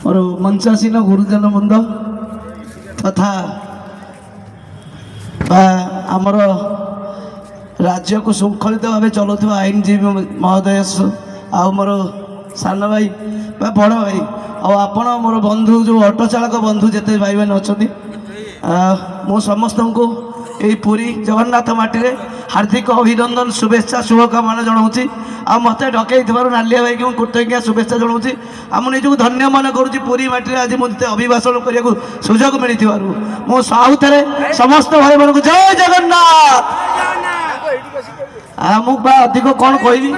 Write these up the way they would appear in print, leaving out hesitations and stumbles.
ମୋର ମଞ୍ଚାସୀନ ଗୁରୁଜନ ବୃନ୍ଦ ତଥା ବା ଆମର ରାଜ୍ୟକୁ ଶୃଙ୍ଖଳିତ ଭାବେ ଚଲାଉଥିବା ଆଇନଜୀବୀ ମହୋଦୟ ଆଉ ମୋର ସାନ ଭାଇ ବା ବଡ଼ ଭାଇ ଆଉ ଆପଣ ମୋର ବନ୍ଧୁ, ଯେଉଁ ଅଟୋ ଚାଳକ ବନ୍ଧୁ ଯେତେ ଭାଇମାନେ ଅଛନ୍ତି, ମୁଁ ସମସ୍ତଙ୍କୁ ଏଇ ପୁରୀ ଜଗନ୍ନାଥ ମାଟିରେ ହାର୍ଦ୍ଦିକ ଅଭିନନ୍ଦନ, ଶୁଭେଚ୍ଛା, ଶୁଭକାମନା ଜଣାଉଛି। ଆଉ ମୋତେ ଡକେଇଥିବାରୁ ନାଲିଆ ଭାଇକି ମୁଁ କୃତଜ୍ଞ ଶୁଭେଚ୍ଛା ଜଣାଉଛି। ଆଉ ମୁଁ ନିଜକୁ ଧନ୍ୟ ମନେ କରୁଛି, ପୁରୀ ମାଟିରେ ଆଜି ମୋତେ ଅଭିଭାଷଣ କରିବାକୁ ସୁଯୋଗ ମିଳିଥିବାରୁ। ମୁଁ ଆଉ ଥରେ ସମସ୍ତ ଭାଇମାନଙ୍କୁ ଜୟ ଜଗନ୍ନାଥ। ଆଉ ମୁଁ ବା ଅଧିକ କ'ଣ କହିବି?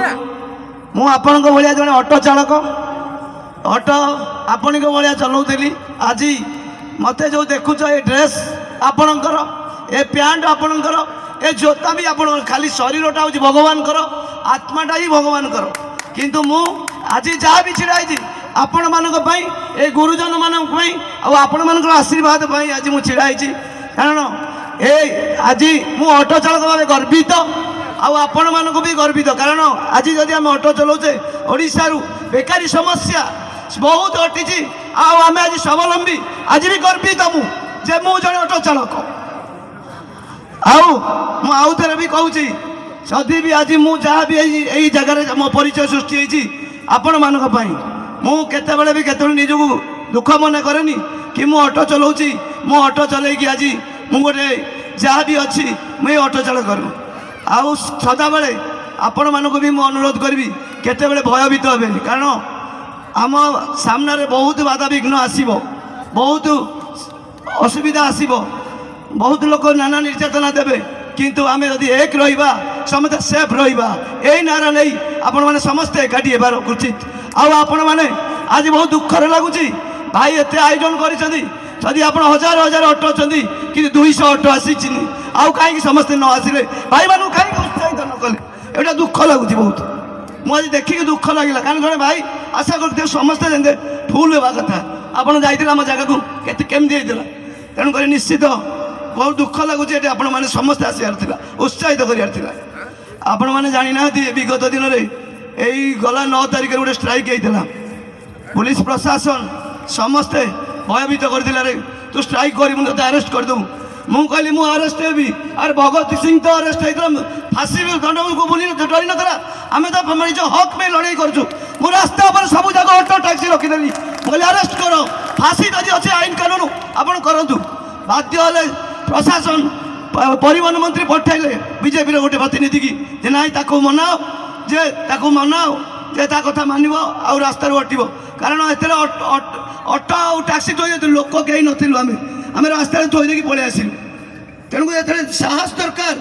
ମୁଁ ଆପଣଙ୍କ ଭଳିଆ ଜଣେ ଅଟୋ ଚାଳକ, ଅଟୋ ଆପଣଙ୍କ ଭଳିଆ ଚଲାଉଥିଲି। ଆଜି ମୋତେ ଯେଉଁ ଦେଖୁଛ, ଏ ଡ୍ରେସ୍ ଆପଣଙ୍କର, ଏ ପ୍ୟାଣ୍ଟ ଆପଣଙ୍କର, ଏ ଜୋତା ବି ଆପଣଙ୍କର। ଖାଲି ଶରୀରଟା ହେଉଛି ଭଗବାନଙ୍କର, ଆତ୍ମାଟା ହିଁ ଭଗବାନଙ୍କର। କିନ୍ତୁ ମୁଁ ଆଜି ଯାହା ବି ଛିଡ଼ା ହେଇଛି, ଆପଣମାନଙ୍କ ପାଇଁ, ଏ ଗୁରୁଜନମାନଙ୍କ ପାଇଁ ଆଉ ଆପଣମାନଙ୍କର ଆଶୀର୍ବାଦ ପାଇଁ ଆଜି ମୁଁ ଛିଡ଼ା ହେଇଛି। କାରଣ ଏ ଆଜି ମୁଁ ଅଟୋ ଚାଳକ ଭାବେ ଗର୍ବିତ ଆଉ ଆପଣମାନଙ୍କୁ ବି ଗର୍ବିତ। କାରଣ ଆଜି ଯଦି ଆମେ ଅଟୋ ଚଲାଉଛେ, ଓଡ଼ିଶାରୁ ବେକାରୀ ସମସ୍ୟା ବହୁତ ହଟିଛି ଆଉ ଆମେ ଆଜି ସ୍ୱାବଲମ୍ବୀ। ଆଜି ବି ଗର୍ବିତ ମୁଁ ଯେ ମୁଁ ଜଣେ ଅଟୋ ଚାଳକ। ଆଉ ମୁଁ ଆଉ ଥରେ ବି କହୁଛି, ଯଦି ବି ଆଜି ମୁଁ ଯାହା ବି ଏଇ ଜାଗାରେ ମୋ ପରିଚୟ ସୃଷ୍ଟି ହେଇଛି ଆପଣମାନଙ୍କ ପାଇଁ, ମୁଁ କେତେବେଳେ ବି କେତେବେଳେ ନିଜକୁ ଦୁଃଖ ମନେ କରେନି କି ମୁଁ ଅଟୋ ଚଲାଉଛି। ମୁଁ ଅଟୋ ଚଲେଇକି ଆଜି ମୁଁ ଗୋଟେ ଯାହା ବି ଅଛି, ମୁଁ ଏଇ ଅଟୋ ଚାଳକ କରୁ। ଆଉ ସଦାବେଳେ ଆପଣମାନଙ୍କୁ ବି ମୁଁ ଅନୁରୋଧ କରିବି, କେତେବେଳେ ଭୟଭୀତ ହେବେନି। କାରଣ ଆମ ସାମ୍ନାରେ ବହୁତ ବାଧାବିଘ୍ନ ଆସିବ, ବହୁତ ଅସୁବିଧା ଆସିବ, ବହୁତ ଲୋକ ନାନା ନିର୍ଯାତନା ଦେବେ। କିନ୍ତୁ ଆମେ ଯଦି ଏକ ରହିବା, ସମସ୍ତେ ସେଫ୍ ରହିବା। ଏଇ ନାରା ନେଇ ଆପଣମାନେ ସମସ୍ତେ ଏକାଠି ହେବାର ଉଚିତ। ଆଉ ଆପଣମାନେ ଆଜି ବହୁତ ଦୁଃଖରେ ଲାଗୁଛି, ଭାଇ ଏତେ ଆୟୋଜନ କରିଛନ୍ତି। ଯଦି ଆପଣ ହଜାର ହଜାର ଅଟୋ ଅଛନ୍ତି, କିନ୍ତୁ 200 ଅଟୋ ଆସିଛି। ଆଉ କାହିଁକି ସମସ୍ତେ ନ ଆସିଲେ? ଭାଇମାନଙ୍କୁ କାହିଁକି ଉତ୍ସାହିତ ନ କଲେ? ଏଇଟା ଦୁଃଖ ଲାଗୁଛି ବହୁତ। ମୁଁ ଆଜି ଦେଖିକି ଦୁଃଖ ଲାଗିଲା, କାରଣ ଜଣେ ଭାଇ ଆଶା କରୁଥିବେ ସମସ୍ତେ ଯେମିତି ଫୁଲ୍ ହେବା କଥା। ଆପଣ ଯାଇଥିଲେ ଆମ ଜାଗାକୁ, କେତେ କେମିତି ହେଇଥିଲା। ତେଣୁକରି ନିଶ୍ଚିତ ବହୁତ ଦୁଃଖ ଲାଗୁଛି। ଏଠି ଆପଣମାନେ ସମସ୍ତେ ଆସିବାର ଥିଲା, ଉତ୍ସାହିତ କରିବାର ଥିଲା। ଆପଣମାନେ ଜାଣିନାହାନ୍ତି, ବିଗତ ଦିନରେ ଏଇ ଗଲା 9 ତାରିଖରେ ଗୋଟେ ଷ୍ଟ୍ରାଇକ୍ ହେଇଥିଲା। ପୁଲିସ ପ୍ରଶାସନ ସମସ୍ତେ ଭୟଭୀତ କରିଥିଲା ରେ, ତୁ ଷ୍ଟ୍ରାଇକ୍ କରିବୁ, ତୋତେ ଆରେଷ୍ଟ କରିଦେବୁ। ମୁଁ କହିଲି, ମୁଁ ଆରେଷ୍ଟ ହେବି? ଆରେ, ଭଗତ ସିଂ ତ ଆରେଷ୍ଟ ହେଇଥିଲା, ଫାଶୀ ଦଣ୍ଡକୁ ବୁଲି ଡରି ନଥିଲା। ଆମେ ତ ନିଜ ହକ୍ ପାଇଁ ଲଢ଼େଇ କରୁଛୁ। ମୁଁ ରାସ୍ତା ଉପରେ ସବୁ ଯାକ ଅଟୋ ଟ୍ୟାକ୍ସି ରଖିଦେଲି। ମୁଁ କହିଲି, ଆରେଷ୍ଟ କର, ଫାଶୀ ଯଦି ଅଛି ଆଇନ କାନୁନ ଆପଣ କରନ୍ତୁ। ବାଧ୍ୟ ହେଲେ ପ୍ରଶାସନ, ପରିବହନ ମନ୍ତ୍ରୀ ପଠାଇଲେ ବିଜେପିର ଗୋଟେ ପ୍ରତିନିଧିକି ଯେ ନାଇଁ, ତାକୁ ମନାଅ, ଯେ ତାକୁ ମନାଅ ଯେ ତା କଥା ମାନିବ ଆଉ ରାସ୍ତାରୁ ହଟିବ। କାରଣ ଏଥିରେ ଅଟୋ ଆଉ ଟ୍ୟାକ୍ସି ଥୋଇ ଦେଇଥିଲୁ, ଲୋକ କେହି ନଥିଲୁ। ଆମେ ରାସ୍ତାରେ ଥୋଇ ଦେଇକି ପଳେଇ ଆସିଲୁ। ତେଣୁକରି ଏଥିରେ ସାହସ ଦରକାର।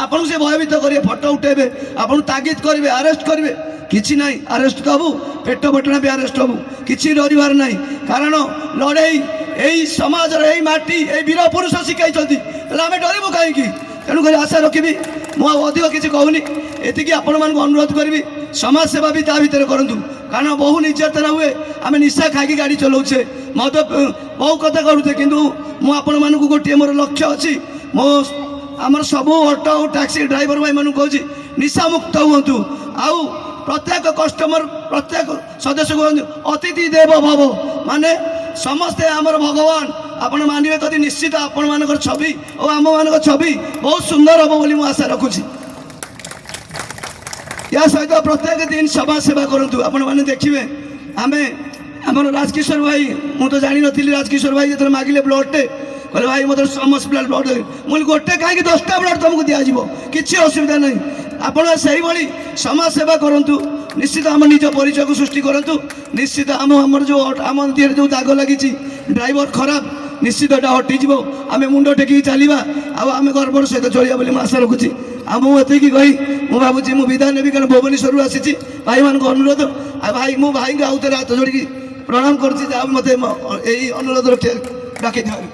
ଆପଣଙ୍କୁ ସେ ଭୟଭୀତ କରିବେ, ଫଟୋ ଉଠେଇବେ, ଆପଣଙ୍କୁ ତାଗିଦ କରିବେ, ଆରେଷ୍ଟ କରିବେ। କିଛି ନାହିଁ, ଆରେଷ୍ଟ ତ ହବୁ, ପେଟ ପଟଣା ବି ଆରେଷ୍ଟ ହବୁ, କିଛି ଡରିବାର ନାହିଁ। କାରଣ ଲଢ଼େଇ ଏଇ ସମାଜର, ଏଇ ମାଟି, ଏଇ ବୀର ପୁରୁଷ ଶିଖାଇଛନ୍ତି। ହେଲେ ଆମେ ଡରିବୁ କାହିଁକି? ତେଣୁକରି ଆଶା ରଖିବି, ମୁଁ ଆଉ ଅଧିକ କିଛି କହୁନି। ଏତିକି ଆପଣମାନଙ୍କୁ ଅନୁରୋଧ କରିବି, ସମାଜ ସେବା ବି ତା ଭିତରେ କରନ୍ତୁ। କାରଣ ବହୁ ନିର୍ଯାତନା ହୁଏ, ଆମେ ନିଶା ଖାଇକି ଗାଡ଼ି ଚଲାଉଛେ, ମଦ, ବହୁ କଥା କରୁଛେ। କିନ୍ତୁ ମୁଁ ଆପଣମାନଙ୍କୁ ଗୋଟିଏ ମୋର ଲକ୍ଷ୍ୟ ଅଛି। ମୋ ଆମର ସବୁ ଅଟୋ ଆଉ ଟ୍ୟାକ୍ସି ଡ୍ରାଇଭର ଭାଇମାନଙ୍କୁ କହୁଛି, ନିଶାମୁକ୍ତ ହୁଅନ୍ତୁ। ଆଉ ପ୍ରତ୍ୟେକ କଷ୍ଟମର, ପ୍ରତ୍ୟେକ ସଦସ୍ୟ କୁହନ୍ତୁ, ଅତିଥି ଦେବ ଭବ, ମାନେ ସମସ୍ତେ ଆମର ଭଗବାନ। ଆପଣ ମାନିବେ ଯଦି, ନିଶ୍ଚିତ ଆପଣମାନଙ୍କର ଛବି ଓ ଆମମାନଙ୍କ ଛବି ବହୁତ ସୁନ୍ଦର ହେବ ବୋଲି ମୁଁ ଆଶା ରଖୁଛି। ୟା ସହିତ ପ୍ରତ୍ୟେକ ଦିନ ସମାଜ ସେବା କରନ୍ତୁ। ଆପଣମାନେ ଦେଖିବେ, ଆମେ ଆମର ରାଜକିଶୋର ଭାଇ, ମୁଁ ତ ଜାଣିନଥିଲି। ରାଜକିଶୋର ଭାଇ ଯେତେବେଳେ ମାଗିଲେ ବ୍ଲଡ଼ଟେ, କହିଲେ, ଭାଇ, ମୋତେ ସମସ୍ତ ବ୍ଲଡ଼। ମୁଁ କହିଲି, ଗୋଟେ କାହିଁକି, 10ଟା ବ୍ଲଡ଼ ତୁମକୁ ଦିଆଯିବ, କିଛି ଅସୁବିଧା ନାହିଁ। ଆପଣ ସେଇଭଳି ସମାଜ ସେବା କରନ୍ତୁ, ନିଶ୍ଚିତ ଆମ ନିଜ ପରିଚୟକୁ ସୃଷ୍ଟି କରନ୍ତୁ। ନିଶ୍ଚିତ ଆମର ଯେଉଁ ଆମ ଦେହରେ ଯେଉଁ ଦାଗ ଲାଗିଛି, ଡ୍ରାଇଭର ଖରାପ, ନିଶ୍ଚିତ ଏଟା ହଟିଯିବ। ଆମେ ମୁଣ୍ଡ ଟେକିକି ଚାଲିବା ଆଉ ଆମେ ଗର୍ବର ସହିତ ଚଳିବା ବୋଲି ମୁଁ ଆଶା ରଖୁଛି। ଆଉ ମୁଁ ଏତିକି କହି ମୁଁ ଭାବୁଛି ମୁଁ ବିଦାୟ ନେବି, କାରଣ ଭୁବନେଶ୍ୱରରୁ ଆସିଛି। ଭାଇମାନଙ୍କୁ ଅନୁରୋଧ, ଆଉ ଭାଇ, ମୁଁ ଭାଇଙ୍କୁ ଆଉ ଥରେ ହାତ ଯୋଡ଼ିକି ପ୍ରଣାମ କରୁଛି, ଯାହା ମୋତେ ଏଇ ଅନୁରୋଧ ରଖି ଡାକିଥିବାରୁ।